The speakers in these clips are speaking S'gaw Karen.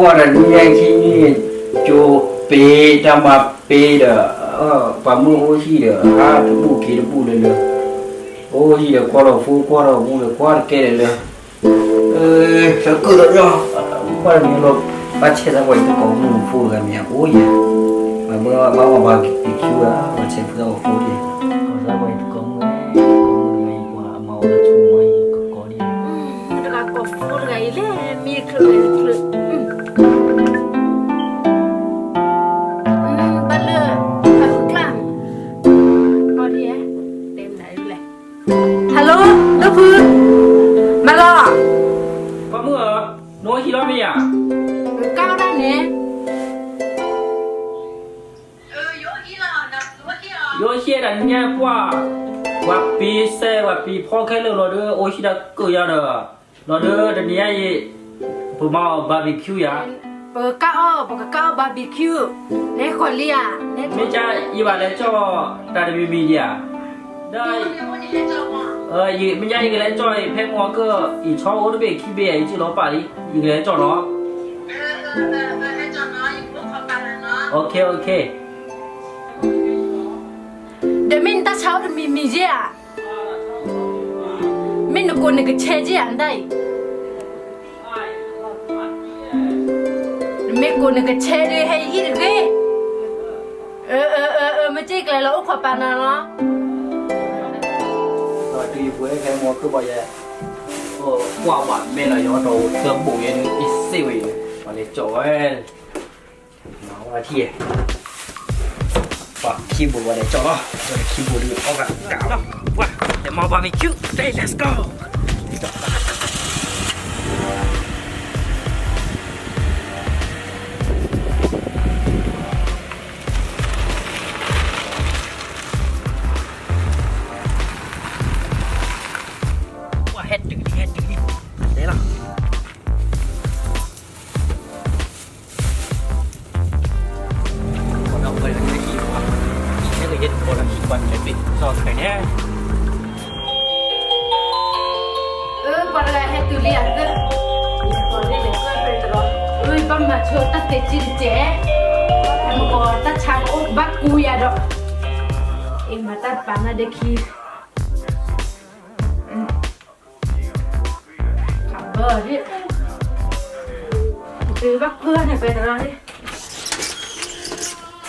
ကွၢ်ဒီးနံၣ်ညါခံနံၣ် ကၠိပ့ၤတၢ်မၤပ့ၤဒီး ပှၤမုၣ်အိၣ်ဟံၣ်ဒီး ဟးတဘူၣ်က့ၤတဘူၣ်လၢလၢ အိၣ်ဟံၣ်ဒီးကွၢ်ဒီးဖိ ကွၢ်ဒီးမူဒီးကွၢ်တကဲလၢလၢ သကုၤဒီးညီ ကွၢ်တမံၤလီၤ ဘၣ်ဆဲးသးပှၤအံၤတကိးမုၢ်ဖိတဂၤမ့ၢ် အိၣ်ယဲ မ့ၢ်ဘၣ်မၤဘၣ်က့ၤဆူ ပှၤဆဲးဖိသးပှၤဖိဒံး ကိးသးပှၤအံၤတကိးမုၢ် ကိးမုၢ်တဂၤအံၤ ပှၤအမၤအီၤလၢဆိမိၣ်အံၤ ကကိးဒံး တဂၤကိးဖိတဂၤအံၤလဲၣ် မံတချုးလဲၤတချုး ဘၣ်လၢ အဖုကျၢ် ဘီဒ်ယဲ တဲမနုၤလဲၣ် Hello ဒိၣ်ဖု မၤလီၤ ပှၤမုၣ်ဧၢ နအိၣ်ဟံၣ်လီၤမ့ၢ်ဧါ ကါဒၣ်န့ၣ် ယအိၣ်ဟံၣ်ဒၣ်နံၣ်ညါပှၢ် ပှၤပ့ၤစဲး ပှၤပ့ၤဖီခဲလၢာ်လီၤဒီး အိၣ်ဟံၣ်ဒၣ်ကၢၢ်ယါဒီး လီၤဒီးတနံၤညါအံၤ ပမၤအီၤ barbecue ယၤ ပကကၢ်အီၣ် ပကကၢ်အီၣ် barbecue နဲဃီၤလံဧါ မ့ၢ်ကယဘၣ်လဲၤကၠီၣ်တၢ်တမံၤမံၤဒံးဧါ ဒီး မ့ၢ်ကယအံၤကလဲၤကၠီၣ်အံၤ ဖဲမီၤကၢၢ်အံၤ ဆီအိၣ်တဘ့ၣ်ခံဘ့ၣ်အံၤ ယကလဲၤပာ်လံ ယကလဲၤကၠီၣ်နီၤ OK OK ဒီးမ့ၢ်နတၢ်ဆါအိၣ်တမံၤမံၤယဲၢ်ဧါ မ့ၢ်နကိးနကဆဲးက့ဧါ နတၢ်အံၤ နမ့ၢ်ကိးနကဆဲးဒီး ဟဲအံၤတဂ့ၤ မ့ၢ်က့ကလဲၤလီၤအိၣ်ခိးပာ်နၤလီၤ ဒီးတုၤယပှဲၤခဲမီၤကၢၢ်ဘၣ်ယဲ ကွၢ်ဘၣ်မဲာ်လီၤ ယဟီထီၣ်အိၣ်သၢဘိၣ်ယဲ နအံၤစ့ၢ်ဝဲအံၤ ပှၤလဲၤကၠီၣ်ဝဲ မၤဝဲထံၣ် ပှၤခံဘိၣ်ဝဲလဲၤကၠီၣ်လီၤ ခံဘိၣ်ဒုးအီၣ်ဂၤကၢ် ပှၤလဲၤမၤ barbecue တဲ let's go ပှၤဟဲတုၤလံ ဟဲတုၤလံ တဲလီၤ ပှၤတဂၤဟဲတုၤလံဧါသၢ, အၢ ပှၤတဂၤဟဲတုၤလံဧါသၢ, အၢ ဘၣ်မၤဆိတၢ်သ့ၣ်ကံတစဲး, ဟဲမကီးတၢ်ဆါကအိၣ်ဘၣ်ကူယၤဒီး, အ့ၣ် မၤတၢ်ပာ်နၤဒ့ခံ ဘၣ်ဖုန့ၣ် ပဲတရၢ်န့ၣ်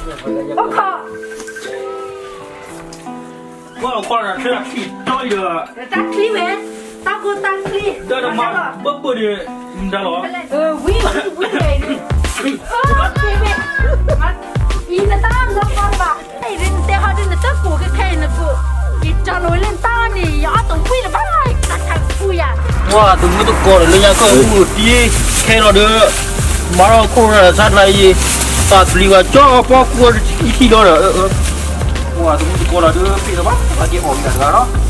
အိၣ်ခိး, ကွၢ်လီၤကွၢ်လီၤ တၢ်ချံတီၢ်အံၤဒီး တၢ်ချံဝဲ, တၢ်ကိၢ်တၢ်ချံ ဒီးမၤဘၢဘၢန့ၣ် မတၤလီၤ, ဝံၤဝံၤဝံၤဝံၤ အံၤနတၢ်လီၤပှီၢ်ဘၣ်, အံၤနတဲဟီဒ်နတၢ်ကိးခဲခဲအံၤနကိး, ယကၠီလီၤဝဲလၢနတၢ်အီၣ်န့ၣ် ယအီၣ်တဝံၣ်လၢၤဘၣ်, တၢ်ခးဖူယၤ, ပှၤတမုၢ်တကိးဒီးလၢညါကၢၢ်မုၢ်တံၢ်ခဲလီၤဒီး, မၤထီၣ်ခိၣ်ရၢ်ဆါတလါအံၤ, တၢ်ပျံၤဝဲကၠီပီကူအံၤထံလီၤဒီး, ပှၤတမုၢ်တကိးလီၤဒီး ဖံးလီၤဘၣ် ဘၣ်က့ၤအီၣ်ဝံၤတၢ်တဂၤလီၤ.